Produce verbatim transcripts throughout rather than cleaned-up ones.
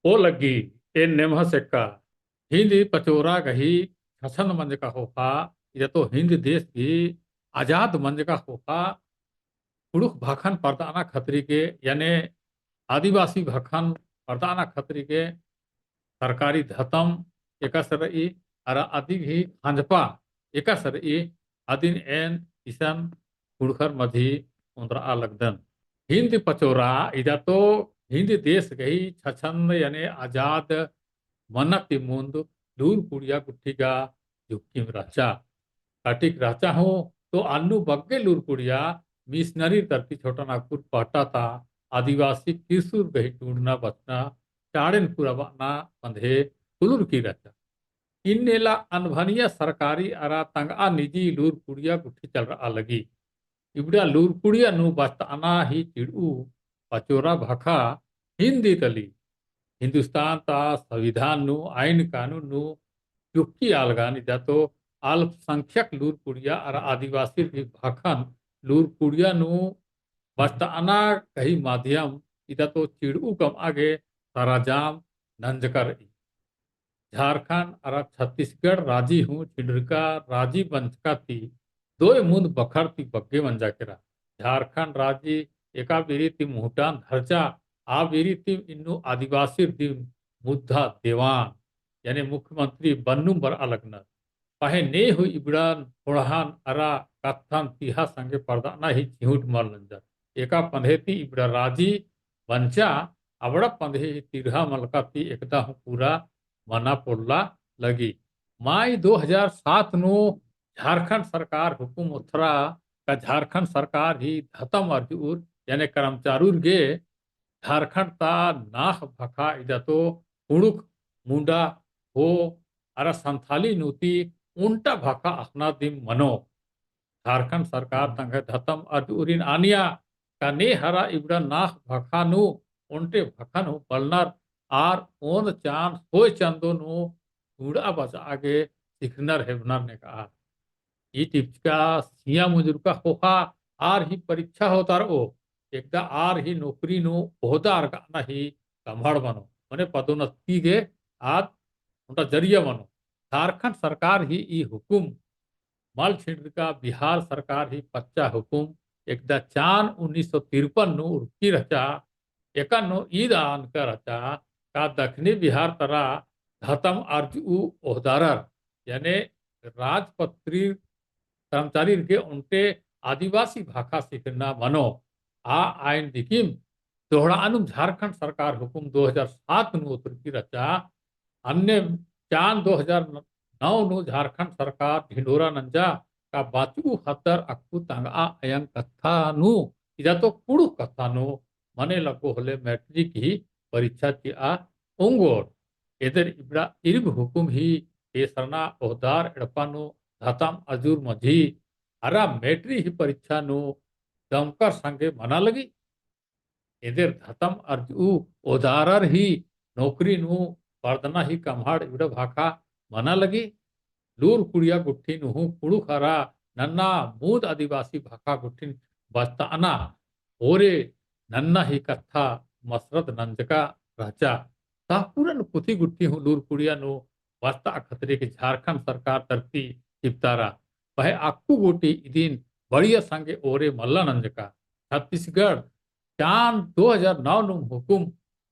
ओ लग्गी, एन नेम्हस एक्का, हिन्दी पचोरा गही छछन मंजका ख़ोख़ा, इदा तो हिन्द देश गही आजाद मंजका ख़ोख़ा, कुँड़ुख़ भाखन परदअना खतरी गे, याने आदिवासी भाखन परदअना खतरी गे सरकारी धतम एकासे रई, अरा अदिगही ख़ंजपा एकासे रई, अदिन एन इसन कुँड़ुख़र मझी ओन्द्रआ लगदन। हिन्द पचोरा इदा तो हिन्द देश गही छछन याने आजाद मन्ना ती मुन्द लूर कुड़िया गुट्ठी गा जुक्किम रहचा। कटिक रहचा हूँ तो अन्नु बग्गे लूर कुड़िया मिशनरी तरती छोटा नागपुर पहटा ता आदिवासी किरसुर गही टूड़ना बचना चाड़ेन पूरा बअना पंधे कुलुर की रहचा। इन्नेला अनभनिया सरकारी अरा तंगआ निजी लूर कुड़िया गुट्ठी चलरआ लगी। इबड़ा लूर कुड़िया नू बचतअना ही चिड़ऊ पचोरा भाखा हिन्दी तली। हिन्दुस्तान ता संविधान नू, आइन कानून नू चुक्की आलगान इदा तो अल्पसंख्यक लूर कुड़िया अरा आदिवासी भी भाखन लूर कुड़िया नू बचतअना गही माध्यम इदा तो चिड़ऊ कमआ गे सरंजाम नंजका रई। झारखंड अरा छत्तीसगढ़ राजी हूँ छिंडरका राजी बंचका ती दोय मुन्द बखर ती बग्गे मंजा केरा। झारखंड राजी एका बीरी ती मुहटान धरचा, आ बीरी ती इन्नु आदिवासी दिम मुद्धा देवान, यानी मुख्यमंत्री बन्नुम बरआ लगनर। पहें ने हूँ इबड़न ख़ोंड़हन अरा कत्थन तिहा संगे परदअना ही चिहुट मल नंजर। एका पंधे ती इबड़ा राजी बंचा, अबड़ा पंधे ही तिरहा मलका ती एकदा हूँ पूरा मना पोल्ला लगी। मई दो हजार सात नू झारखंड सरकार हुकुम ओथरा का झारखंड सरकार ही धतम अर्जुर यानी कर्मचारुर गे झारखंड ता नाख भाखा इदा तो कुँड़ुख़, मुंडा, हो अरा संथाली नू ती ओन्टा भाखा अख़ना दिम मनो। झारखंड सरकार तंग्है धतम अर्जुरिन आनिया का ने हरा इबड़ा नाख भाखा नू ओन्टे भाखा नू बलनर आर ओन चान सोय चंदो नू टूड़आ बचआ गे सिखरनर हेबनर नेकआ। ई टिपचका सिया मुजुरका ख़ोख़ा आर ही परीक्षा होतारओ, एकदा आर ही नौकरी नू ओहदा अरगअना ही कमहड़ मनो, मने पदोन्नति गे आद ओन्टा जरिया मनो। झारखंड सरकार ही ई हुकुम मल छिंडरका बिहार सरकार ही पच्चा हुकुम एकदा चान उन्नीस सौ तिरपन नू उरखी रहचा। एकन नू ईद अनका रहचा का दखनी बिहार तरा धतम अर्जू ओहदारर, याने राजपत्रीर कर्मचारीर गे ओन्टे आदिवासी भाखा सिखरना मनो। आ आइन दिकिम दोहड़ानुम झारखंड सरकार हुकुम दो हजार सात नू उतरकी रहचा। अन्ने चान दो हजार नौ नू झारखंड सरकार ढिंढोरा नंजा का बाचू ख़द्दर अक्कु तंगआ अयंग कत्था नू इदा तो कुँड़ुख़ कत्था नू मने लग्गो होले मैट्रिक ही परीक्षा चिआ ओंगोर। एन्देर इबड़ा इर्ग हुकुम ही पेसरना ओहदार एड़पा नू धतम अर्जुर मझी अरा मैट्रिक ही परीक्षा नू दमकर संगे मना लगी। एन्देर धतम अर्जू ओहदारर ही नौकरी नू परदना ही कमहड़ इबड़ा भाखा मना लगी। लूर कुड़िया गुट्ठी नू हूँ कुँड़ुख़ अरा नन्ना मूद आदिवासी भाखा गुट्ठिन बचतअना ओरे नन्ना ही कत्था मसरत नंजका रहचा। तहपुरन कुथी गुट्ठी हूँ लूर कुड़िया नू बचतआ खतरी के झारखंड सरकार तरती चिपतारा। पहें अक्कु गूटी इदिन बढ़िया संगे ओरे मल्ला नंजका। छत्तीसगढ़ चान दो हजार नौ नुम हुकुम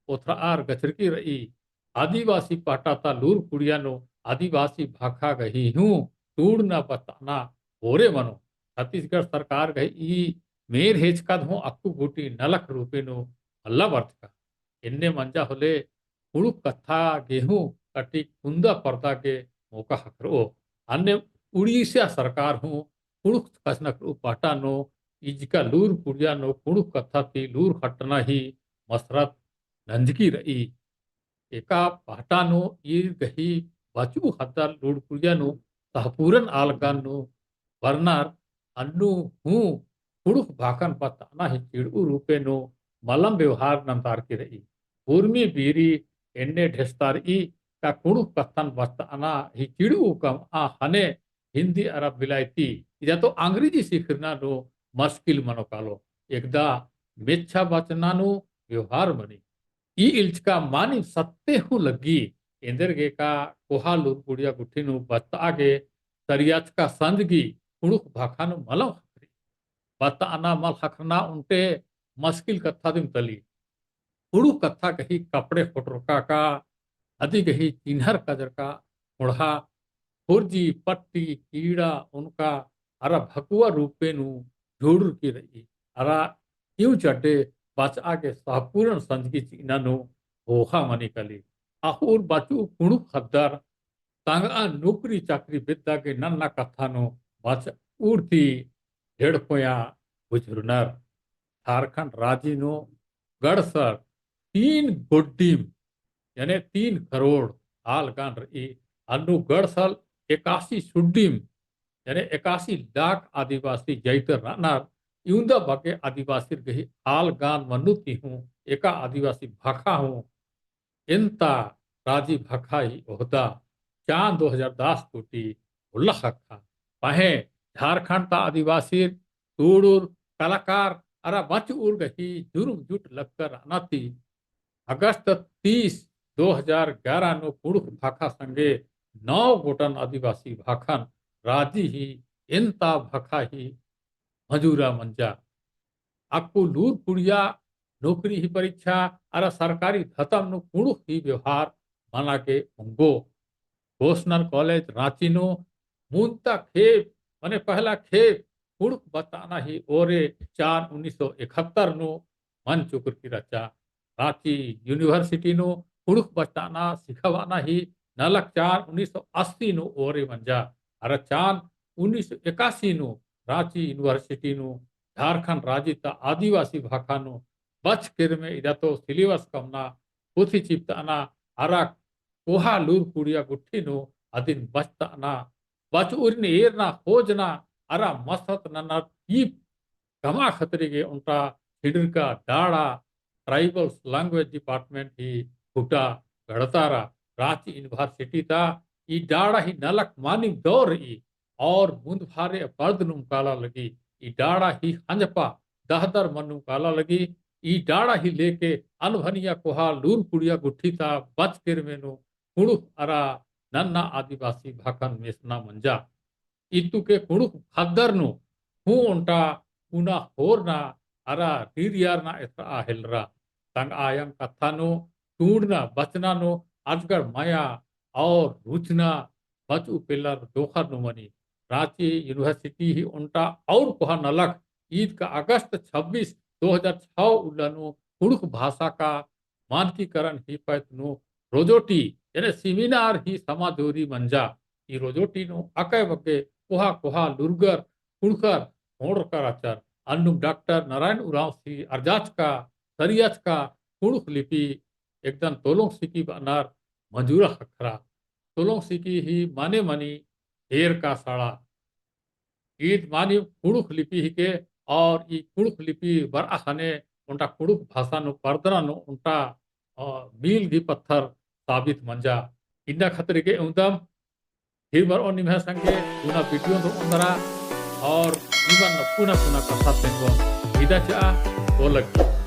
ओथरआर गछरकी रई। आदिवासी पहटा ता लूर कुड़िया नू आदिवासी भाखा गही हूँ टूड़ना बचतअना ओरे मनो। छत्तीसगढ़ सरकार गही ई मेर हेचकद हूँ अक्कु गूटी नलख रूपे नू मल्ला बरचका। एन्ने मंजा होले कुँड़ुख़ कत्था गे हूँ कटिक कुन्दा परदा गे मौका ख़क्खरओ। अन्ने उड़ीसा सरकार हूँ कुँड़ुख़ कछनखरऊ पहटा नू इजका लूर कुड़िया नू कुँड़ुख़ कत्था ती लूर ख़ट्टना ही मसरत नंजकी रई। एका पहटा नू ईर गही बचू ख़द्दर लूर कुड़िया नू तहपुरन आलगन नू बरनर अन्नु हूँ कुँड़ुख़ भाखन बचतअना ही चिड़ऊ रूपे नू मलम व्यवहार नन्तारकी रई। उर्मी बीरी एन्ने ढेस्तारई का कुँड़ुख़ कत्थन बचतअना ही चिड़ऊ कमआ ख़ने हिन्दी अरा बिलायती इदा तो अंग्रेजी सिखरना नू मस्किल मनो कालो। एकदा मेच्छा बचना नू व्यवहार मनी। ई इल्चका मानिम सत्ते हूँ लग्गी, एन्देरगे का कोहा लूरकुड़िया गुट्ठी नू बचतआ गे सरियाचका संजगी कुँड़ुख़ भाखा नू मलम ख़क्खरी। बचतअना मल ख़क्खरना ओन्टे मसकिल कत्था दिम तली। कुँड़ुख़ कत्था गही कपड़े ख़ोटरका का, अदी गही चिन्हर कजरका ख़ोंड़हा, खुर्जी, पट्टी, कीड़ा, ओनका अरा भकुआ रूपे नू झुड़ुरकी रई। अरा इउच अड्डे बचआ गे सहपूरण संजगी चिअना नू ख़ोख़ा मनी काली। अख़ुर बचऊ कुँड़ुख़ ख़द्दर तंगआ नोकरी चाकरी बेद्दा गे नन्ना कत्था नू बचउर ती ढेड़कोया बुझुरनर। झारखंड राजी नू गड़सर तीन गोड्डिम, याने तीन करोड़ आलगान रई। अन्नु गड़सल एकासी सुड्डिम, याने एकासी लाख आदिवासी जैतर रअनर। इवंदा बग्गे आदिवासीर गही आलगान मन्नु ती हूँ एका आदिवासी भाखा हूँ एन्ता राजी भाखा ही ओहदा चान दो हजार दस गूटी उल्ला ख़क्खा। पहें झारखंड ता आदिवासीर टूड़ुर कलाकार अरा बचउर गही जुरुम जुट लक्कर रअना ती अगस्त तीस, दो हजार ग्यारह नू कुँड़ुख़ भाखा संगे नौ गोटन आदिवासी भाखन राजी ही एन्ता भाखा ही मजूरा मंजा। अक्कु लूरकुड़िया नोकरी ही परीक्षा अरा सरकारी धतम नू कुँड़ुख़ ही व्यवहार मना गे ओंगो। गोस्सनर कॉलेज राँची नू मुन्ता खेप, मने पहला खेप कुँड़ुख़ बचतअना ही ओरे चान उन्नीस सौ इकहत्तर नू मंजकी रहचा। राँची यूनिवर्सिटी नू कुँड़ुख़ बचतअना सिखाबअना ही नलख चान उन्नीस सौ अस्सी नू ओरे मंजा। अरा चान उन्नीस सौ इक्यासी नू राँची यूनिवर्सिटी नू झारखंड राजी ता आदिवासी भाखा नू बचकेरमे इदा तो सिलेबस कमना, पुथी चिपतअना अरा कोहा लूरकुड़िया गुट्ठी नू अदिन बचतअना, बचउरिन एरना, खोजना अरा मसरत नन्ना टीप कमआ खतरी गे ओन्टा छिंड़रका डाड़ा ट्राइबल्स लैंग्वेज डिपार्टमेंट ही खुटा गड़तारा। राँची यूनिवर्सिटी ता ई डाड़ा ही नलख मानिम दौ रई और मुन्दभारे परदनुम काला लगी। ई डाड़ा ही हंजपा दहदर मन्नुम काला लगी। ई डाड़ा ही लेके अनभनिया कोहा लूरकुड़िया गुट्ठी ता बचकेरमे नू कुँड़ुख़ अरा नन्ना आदिवासी भाखन मेसना मंजा। इत्तु के कुँड़ुख़ ख़द्दर नू हूँ ओन्टा पुना होरना अरा रिरियारना एथरआ हेलरा। तंगआ अयंग कत्था नू टूड़ना बचना नू अजगड़ मया और रुचना बचऊ पेल्लर डोखर नू मनी। राँची यूनिवर्सिटी ही ओन्टा और कोहा नलख ईद का अगस्त छब्बीस, दो हजार छौ उल्ला नू कुँड़ुख़ भाषा का मानकीकरण ही पैत नू रोजोटी, याने सेमिनार ही समाजोरी मंजा। ई रोजोटी नू अकय बग्गे कोहा कोहा लूरगर कुँड़ुख़र ख़ोंड़रका रहचर। अन्नुम डॉक्टर नारायण उराँवसी अरजाचका, सरियाचका कुँड़ुख़ लिपि एकदन तोलोंग सिकी बअनर मजूरा ख़क्खरा। तोलोंग सिकी ही माने मनी ढेर का साड़ा। ईद मानिम कुँड़ुख़ लिपि हिके और ई कुँड़ुख़ लिपि बरआ ख़ने ओन्टा कुँड़ुख़ भाषा नू परदना नू ओन्टा, अ, मील गही पत्थर साबित मंजा। इन्ना खतरी गे एवंदम फिर बरओन निम्है संगे पुना वीडियो नू ओन्दरा और निमन पुना पुना कत्था तेंगोन। इदा चिआ, तो लग्गी।